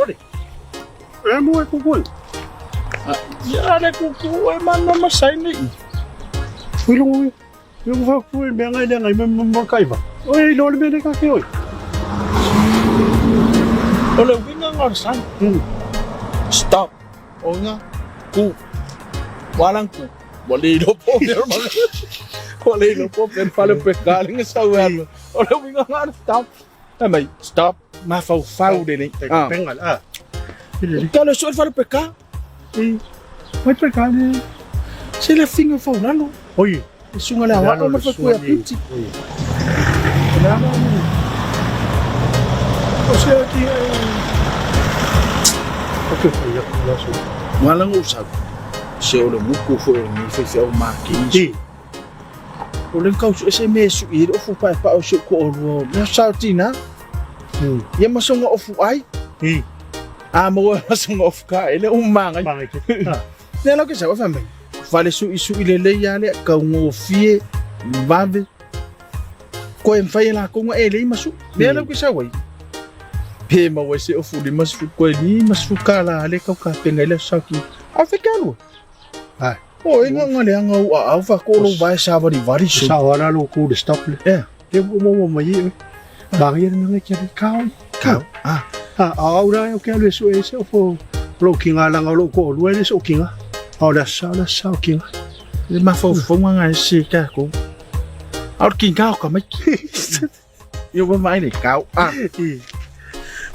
Sole. E mo e kuku. Ia le kuku e mana masai nei. Ui longo ui. Ui ku fa ku e mea ngai le ngai ma ma kaiva. Oi lo le mea le ka ke oi. O le uiga nga o le sani. Stop. O nga ku. Walang ku. Ua le iloa po mea o le Ua le iloa po mea le fale pe ka le nga sau e alu. O le uiga nga o le stop. Fai mai, stop. Mafaufau lelei. Ah. Penga ah. Talo so le fale pe ka. E mai pe ka le. Se le finga faulalo. Oi. E sunga le awa ma fa kuia piti. Le awa ni. O se ati e. O ke fai aku la so. Wala ngo sau. Se o le muku fo o ni fe fe o makini. O le kau su ese me su i o fu pa pa o su ko o lua. Mea sao tina. Ia masonga o fu ai. A mo masonga o fu ka ele o mangai. Mangai ke. Ah. Nea lau ke sau fa mai. Fale su i su i le lei ale kau ngofie vave. Ko e mfai la konga e lei masu. Nea lau ke sau ai. Pe ma wai se o fu li masu ko e li masu ka la ale kau ka penga ile sau ki. A fe ka lua. Ai. O e nga le anga u a au fa ko lo vai sa vari vari su. Sa wala lo ku de stop le. Eh. E mo mo mo mai e. Mangai le mangai ke kau. Kau. Ah. Ah, au ra o ke alu su e se o fo lo kinga langa lo ko lu e se o kinga. Au la sa la sa o kinga. Le mafaufauga nga e se ka ko. Au kinga o ka mai. Ia ua mai le kau. Ah.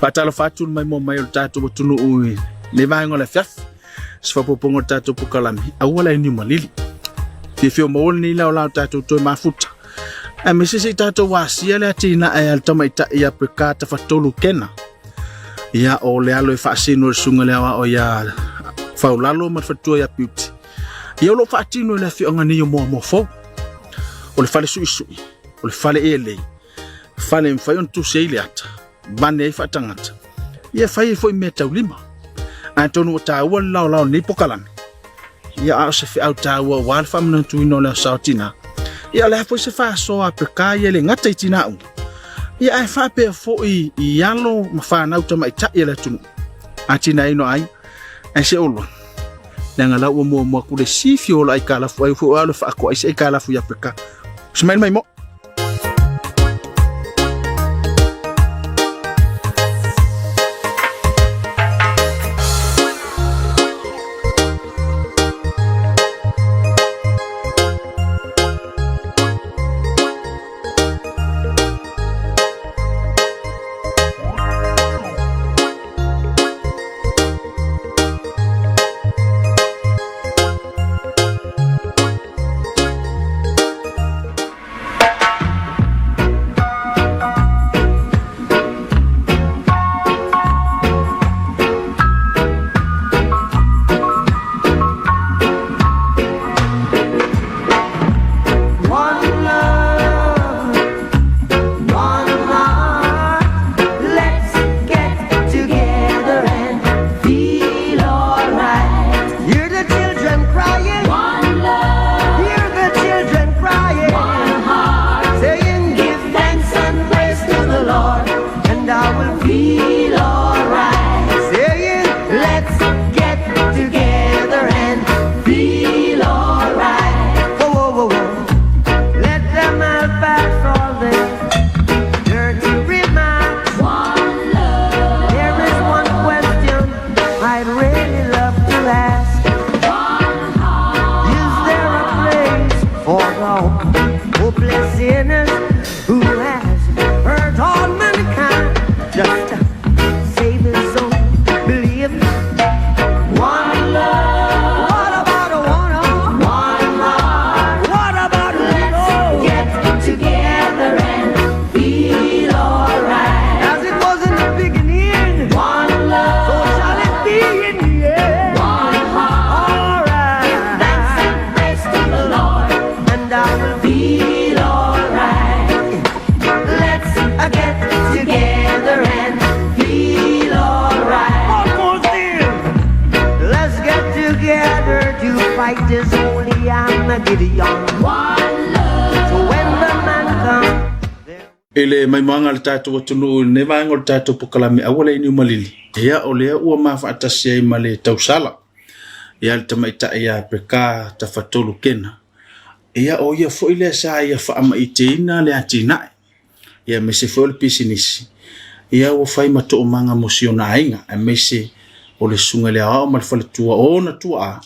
Faatalofa atu le maimoa mai o le tatou atunuu i le vaega o le afiafi. Se faaopoopoga o le tatou pokalame, aua la e niu malili. Fiafia o maua lenei laolao tatou toe mafuta. Aemaise se i tatou asia le atinae a le tamaitai ia Peka Tafatolu Kena. Ia o le alo e faasino e le susuga le aoao ia Faulalo ma le faletua ia Beauty. Ia o lo o faatino e le afioaga nei o Moamoa Fou. O le fale suisui, o le fale elei, fale e mafai ona tusi ai le ata, vane ai faatagata. Ia e fai ai foi mea taulima. Atonu ua taua le laolao o lenei pokalame. Ia a o se feau taua aua le faamanatuina o le aso o tinā. Ia o le a foi se faasoa a Peka ia e le gata i tinā uma. Ia ae faapea foi i alo ma fanau tamaitai a le atunuu. Atinaeina o aiga, ae se olua. Leaga la ua muamua atu le sifi o la aikalafu ai foi o le faakoa ai se aikalafu ia Peka. Smile mai mo. I le maimoaga a le tatou atunuu i lenei vaega o le tatou polokalame Aua le Iniu Malili, ia o lea ua ma faatasi ai ma le tausala, ia le tamaitai ia Peka Tafatolu Kena, ia o ia foi lea sa ia faamaiteina le atinae, ia aemaise foi o le pisinisi, ia ua fai ma toomaga mo si ona aiga, aemaise o le susuga i le aoao ma le faletua o ona tuaa,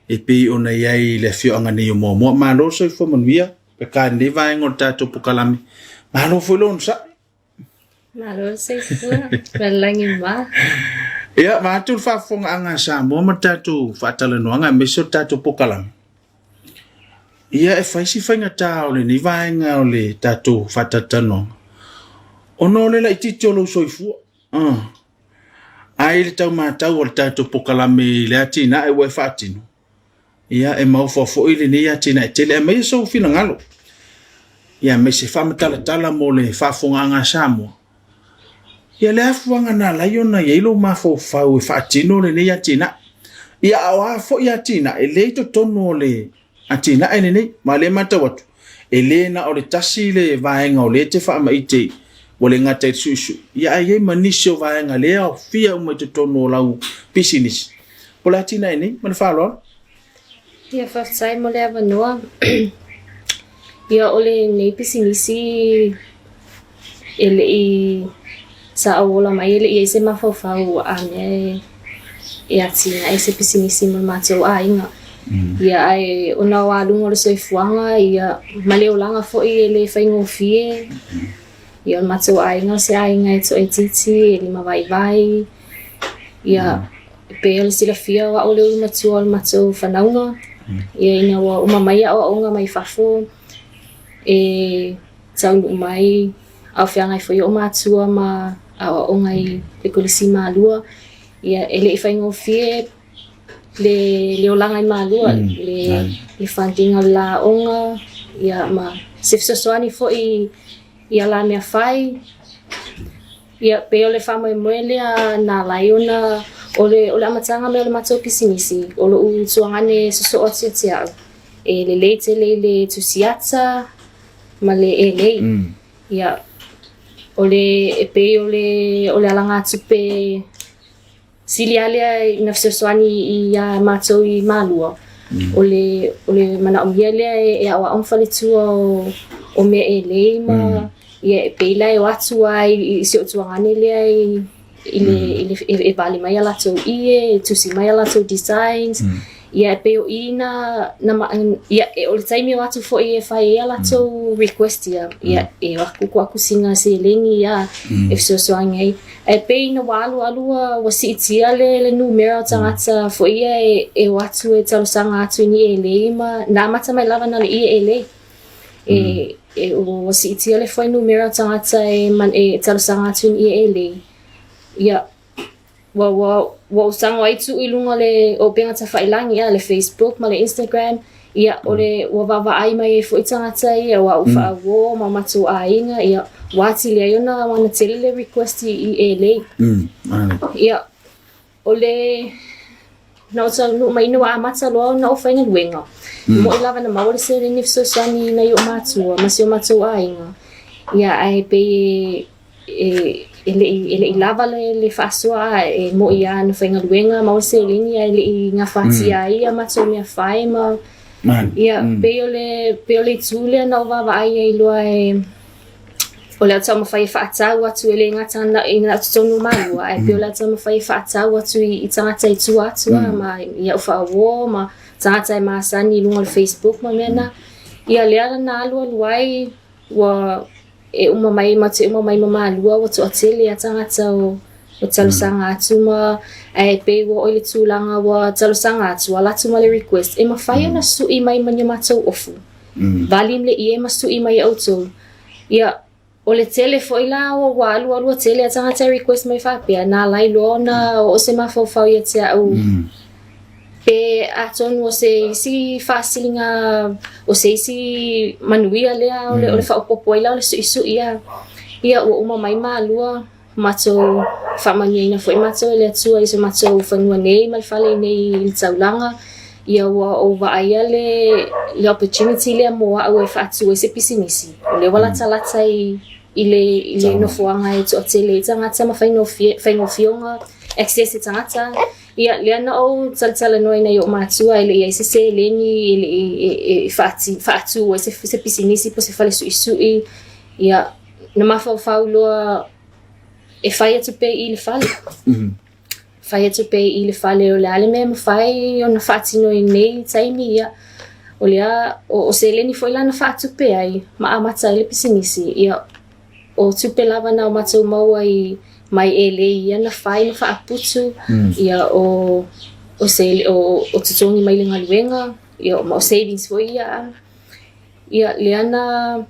e pei ona i ai i le afioaga nei o Moamoa. Malo le soifua manuia Peka i lenei vaega o le tatou polokalame. Malo foi le onosai. Malo le soifua, lalagi ma. Ia, vaeatu le faafofogaaga a Samoa ma le tatou faatalanoaga aemaise o le tatou polokalame. Ia, e fai si faigata o lenei vaega o le tatou faatalatalanoaga, ona o le laitiiti o lou soifua. Ae i le tau matau a le tatou polokalame i le atinae ua e faatino, ia e maofa foi lenei atinae tele. Aumaia sou finagalo, ia aemaise faamatalatala mo le faafofogaaga a Samoa. Ia le afuaga na ala ai ona i ai lou mafaufau e faatino lenei atinae. Ia a o a foi atinae lea e i totonu o le atinae lenei. Ma o lea e matau atu, e le na o le tasi le vaega o lea e te faamaite ua le gata i le suisui, ia ae i ai ma nisi o vaega lea e aofia uma i totonu o lau pisinisi. O le atinae nei, ma le faaaloalo. Ia, faafetai mo le avanoa. Ia, o lenei pisinisi e le i sa ou ola mai e le i i ai se mafaufau a mea e atinae se pisinisi mo le matou aiga. Ia, ae ona o aluga o le soifuaga ia ma le olaga foi e le faigofie. Ia, o le matou aiga o se aiga e toaitiiti, e limavaivai. Ia, e pei ona silafia o au o le ulu matua o le matou fanauga. Ia, ina ua uma mai aoaoga mai fafo, e taunuu mai a o feagai foi o'u matua ma aoaoga i le Kolisi i Malua. Ia, e le i faigofie le le olaga i Malua, le le fund ina o le la aoga, ia ma se fesoasoani foi i a la mea fai. Ia, pei o le faamoemoe lea na ala ai ona o le o le amataga mai o le matou pisinisi, o lo'u tuagane e sosoo atu ia te a'u, e lelei tele i le tusiata ma le elei. Ia, o le e pei o le o le alagatupe sili lava lea ina fesoasoani iā matou i Malua, o le o le manaomia lea e aoao ma faletua o mea elei ma ia e pei la e o atu lava i si ou tuagane lea i le i le e vale mai a latou ie, e tusi mai a latou designs. Ia e pei o i na na ia e o le taimi o atu foi e fai ai a latou request ia, ia e o atu tuu atu sina seleni ia e fesoasoani ai. Ae pei ina ua alualu ua ua siitia le le numera o tagata foi ia e e o atu e talosaga atu i ni elei ma na amata mai lava na o le ie elei. E e ua siitia le fuainumera o tagata e e talosaga atu i ni ie elei. Ia ua ua ua ou tago ai tuu i luga o le o upega tafailagi ia le Facebook ma le Instagram. Ia o le ua vaavaai mai ai foi tagata ia o a'u faauō ma o matou aiga ia ua atili ai ona ona tele le request i elei. Ia o le na ou taunuu mai ina ua amata loa ona ou faigaluega, mo'i lava na maua le seleni e fesoasoani i nai o'u matua ma si o matou aiga. Ia ae pei e e le i lava le faasoa a e mo'i lava na faigaluega maua le seleni ae le i gafatia ai a matou mea fai ma ia pei o le pei o le itu lea na ou vaavaai ai loa e o le a taumafai e faatau atu e le gata na i na totonu o Malua ae pei o le a taumafai e faatau atu i tagata i tua atu a ma i a'u faauō ma tagata e masani i luga o le Facebook ma mea na. Ia lea na alualu ai ua e uma mai ma te uma mai ma Malua ua toatele a tagata o o talosaga atu ma ae pei ua oo i le tulaga ua talosaga atu ala atu ma le request e mafai ona sui mai ma ni o matou ofu. Vali ma le ie ma sui mai e outou. Ia, o le tele foi la ua ua alualu ua tele a tagata e request mai faapea na ala ai loa ona oo se mafaufau ia te a'u pe atonu o se isi faasiliga o se isi manuia lea o le o le faaopoopo ai la o le suisui a. Ia ua uma mai Malua matou faamanuiaina foi matou e le Atua i so matou fanua nei ma le fale i nei i le taulaga. Ia ua ou vaaia le le opportunity lea mo a'u e faatu ai se pisinisi o lea ua latalata i. i le i le nofoaga e toatele ai tagata ma faigofie faigofie ona access e tagata. Ia lea na ou talatalanoa i nai ou matua e le i ai se seleni e le i e, e, e faati, faatu ai se, se pisinisi po o se fale suisui. Ia na mafaufau loa e fai atu pea i le fale. Fai atu pea i le fale o le a le mea e mafai ona faatino i nei taimi, ia o lea o, o seleni foi la na faatupe ai ma amata ai le pisinisi, ia o tupe lava na o matou maua i mai elei ia na fai ma faaputu, ia o o se o, o totogi mai le galuega, ia ma o savings foi ia. Ia lea na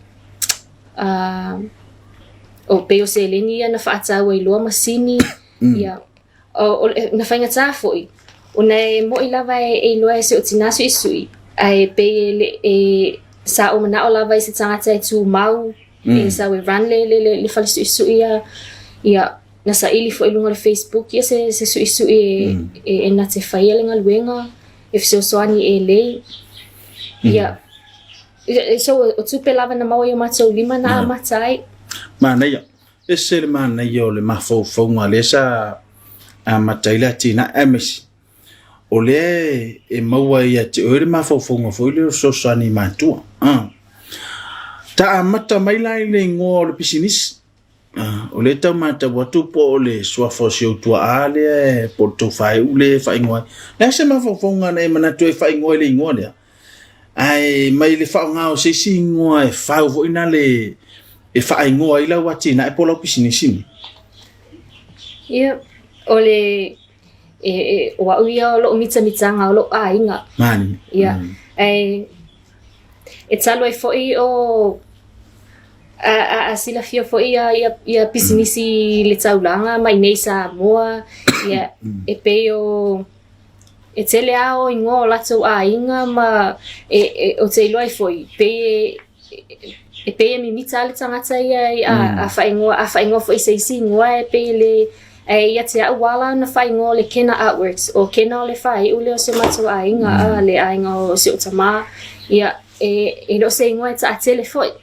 o pei o seleni ia na faatau ai loa masini, ia o, o, na faigata foi ona e mo'i lava e, e iloa e si ou tinā suisui, ae pei e, le, e sa ou manao lava i se tagata e tumau, e sau e run le, le, le, le fale suisui ia, ia na saili foi i luga o le Facebook ia se, se suisui e, e, e na te faia le galuega e fesoasoani e lei. Ia, so o tupe lava na maua i o matou lima na amata ai. Manaia. Ese le manaia o le mafaufauga lea sa amata ai le atinae, aemaise o lea e maua ia te oe le mafaufauga foi lea o le fesoasoani i matua. Ah. Ta amata mai la i le igoa o le pisinisi. Ah, o lea e tau matau atu po o le suafa o si ou tuaa lea po o le tou faaiu lea e faaigoa ai. O le a se mafaufauga na e manatu ai e faaigoa i le igoa lea? Ae mai le faaaoga o se isi igoa e fau foi na le e faaigoa ai lau atinae po o lau pisinisi nei. Ia, o le e, e, o au ia o lou mitamitaga o lou aiga. Mani. Ia, ae e talu ai foi o a, a, a silafia foi ia, ia, ia pisinisi i le taulaga mai nei Samoa, ia, e pei o E tele a o ingoa o latou aiga ma e, e, o te iloa ai foi, pei e, e pei e mimita a le tagata ia i a, a faaigoa, a faaigoa foi i se isi igoa e pei e le, ae ia te au ala na faaigoa o le Kena Artworks, o Kena o le faaiu lea o si o matou aiga, a le aiga o si ou tamā, ia, e, e le o se igoa e taatele foi.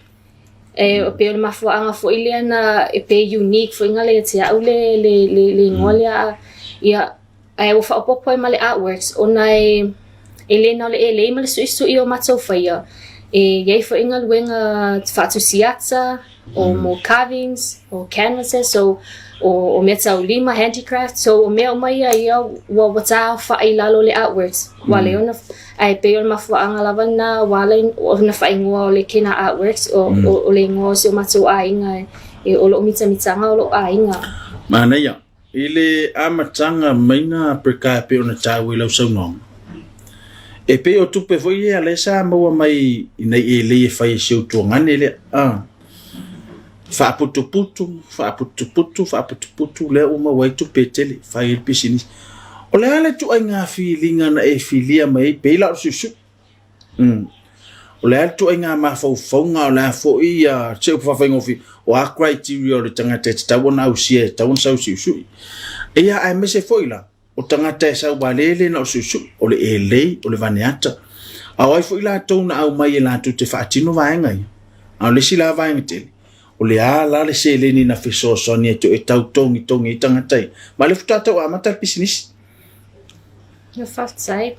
E pei o le mafuaaga foi lea na e pei unique foi na le ia te au le, le, le, le igoa lea, ia, Ae ua faaopoopo ai ma le Artworks ona e e le na o le elei ma le suisui o matou faia, e i ai foi galuega faatusiata, o mo carvings, o canvases, so o, o mea taulima, handicraft, so o mea uma ia ia ua ua taaofai i lalo o le Artworks. Ua ala ai ona, ae pei o le mafuaaga lava lena ua ala ai ona faaigoa o le Kena Artworks, o, o, o le igoa o si o matou aiga e, o lou mitamitaga o lou aiga. Manaia. I le amataga mai na Breka e pei ona taua i lau saunoaga, e pei o tupe foi ia lea sa maua mai i nai elei e fai e si ou tuagane lea. Ah. Faaputuputu, faaputuputu, faaputuputu, lea ua maua ai tupe e tele, fai ai le pisinisi. O le a le ituaiga filiga na e filia mai ai, pei la o le suisui? O le a le ituaiga mafaufauga, o le a foi ia, se upu faafaigofie, o a criteria o le tagata e tatau ona ausia, e tatau ona sau suisui. Ia, aemaise foi la, o tagata e sau valele na o suisui, o le elei, o le vaneata. A o ai foi latou na aumai e latou te faatino vaega ia? A o le isi la vaega tele, o le a la le seleni na fesoasoani ai e tau togitogi ai tagata ia? Ma o lea faatoa tau amata le pisinisi. Faafetai.